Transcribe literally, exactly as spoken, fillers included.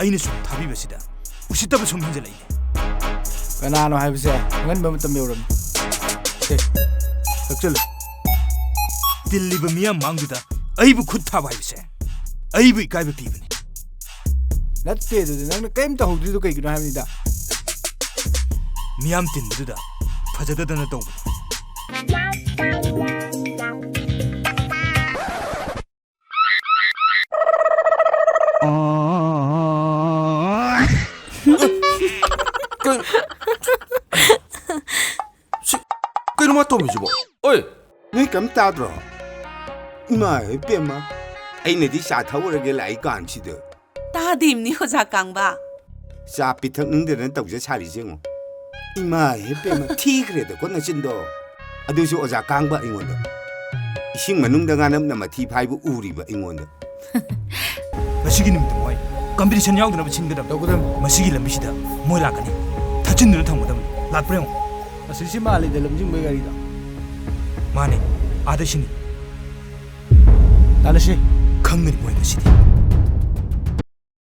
ꯑꯩꯅ ꯁꯨꯝ ꯊꯥꯕꯤꯕꯁꯤꯗ ꯎꯁꯤꯠꯇꯕ ꯁꯨꯝ ꯍꯦꯟꯖꯜꯂꯛꯏꯅꯦ꯫ ꯀꯅꯥꯅꯣ ꯍꯥꯏꯕꯁꯦ ꯈꯪꯍꯟꯕ ꯃꯇꯝ ꯌꯧꯔꯝꯃꯤ꯫ ꯁꯦ, ꯀꯛꯆꯜꯂꯨ꯫ ꯇꯤꯜꯂꯤꯕ ꯃꯤꯌꯥꯝ ꯃꯥꯡꯗꯨꯗ ꯑꯩꯕꯨ ꯈꯨꯠ ꯊꯥꯕ ꯍꯥꯏꯕꯁꯦ ꯑꯩꯕꯨ ꯏꯀꯥꯏꯕ ꯄꯤꯕꯅꯤ꯫ ꯅꯠꯇꯦ, ꯑꯗꯨꯗꯤ ꯅꯪꯅ ꯀꯔꯤꯝ ꯇꯧꯍꯧꯗ꯭ꯔꯤꯗꯣ ꯀꯩꯒꯤꯅꯣ ꯍꯥꯏꯕꯅꯤꯗ꯫ ꯃꯤꯌꯥꯝ ꯇꯤꯟꯕꯗꯨꯗ ꯐꯖꯗꯗꯅ ꯇꯧꯕꯅꯤ꯫ ꯀꯩꯅꯣ? ꯁꯤ ꯀꯩꯅꯣ ꯃꯥ ꯇꯧꯔꯝꯃꯤꯁꯤꯕꯣ? ꯑꯣꯏ! ꯅꯣꯏ ꯀꯩꯝ ꯇꯥꯗ꯭ꯔꯣ? ꯏꯃꯥ ꯏꯄꯦꯝꯃ, ꯑꯩꯅꯗꯤ ꯆꯥ ꯊꯛꯎꯔꯒꯦ ꯂꯥꯛꯏ ꯀꯥꯟꯁꯤꯗ꯫ ꯇꯥꯗꯦꯝꯅꯤ ꯑꯣꯖꯥ ꯀꯥꯡꯕ꯫ ꯆꯥ ꯄꯤꯊꯛꯅꯤꯡꯗꯗꯅ ꯇꯧꯖ ꯁꯥꯔꯤꯁꯦ ꯌꯦꯡꯉꯣ꯫ ꯏꯃꯥ ꯏꯄꯦꯝꯃ, ꯊꯤꯈ꯭ꯔꯦꯗꯀꯣ ꯅꯆꯤꯟꯗꯣ꯫ ꯑꯗꯨꯁꯨ ꯑꯣꯖꯥ ꯀꯥꯡꯕ ꯑꯩꯉꯣꯟꯗ꯫ ꯏꯁꯤꯡ ꯃꯅꯨꯡꯗ ꯉꯥꯅꯝꯅ ꯃꯊꯤ ꯐꯥꯏꯕ ꯎꯔꯤꯕ ꯑꯩꯉꯣꯟꯗ꯫ ꯉꯁꯤꯒꯤ ꯅꯨꯃꯤꯠꯇ ꯃꯣꯏ ꯀꯝꯄꯤꯇꯤꯁꯟ ꯌꯥꯎꯗꯅꯕ ꯁꯤꯟꯒꯗꯕꯅꯤ꯫ ꯇꯧꯒꯗꯕꯅꯤ꯫ ꯃꯁꯤꯒꯤ ꯂꯝꯕꯤꯁꯤꯗ ꯃꯣꯏ ꯂꯥꯛꯀꯅꯤ꯫ ꯊꯠꯆꯤꯟꯗꯨꯅ ꯊꯝꯒꯗꯕꯅꯤ꯫ ꯂꯥꯛꯄ꯭ꯔꯥ ꯌꯦꯡꯉꯣ꯫ ꯑꯁꯤꯁꯤ ꯃꯥꯜꯂꯤꯗ, ꯂꯝꯖꯤꯡꯕꯒꯤ ꯒꯥꯔꯤꯗꯣ꯫ ꯃꯥꯅꯦ, ꯑꯥꯗ ꯁꯤꯅꯤ꯫ ꯇꯥꯟꯅꯁꯤ꯫ ꯈꯪꯒꯅꯤ ꯃꯣꯏ ꯉꯁꯤꯗꯤ꯫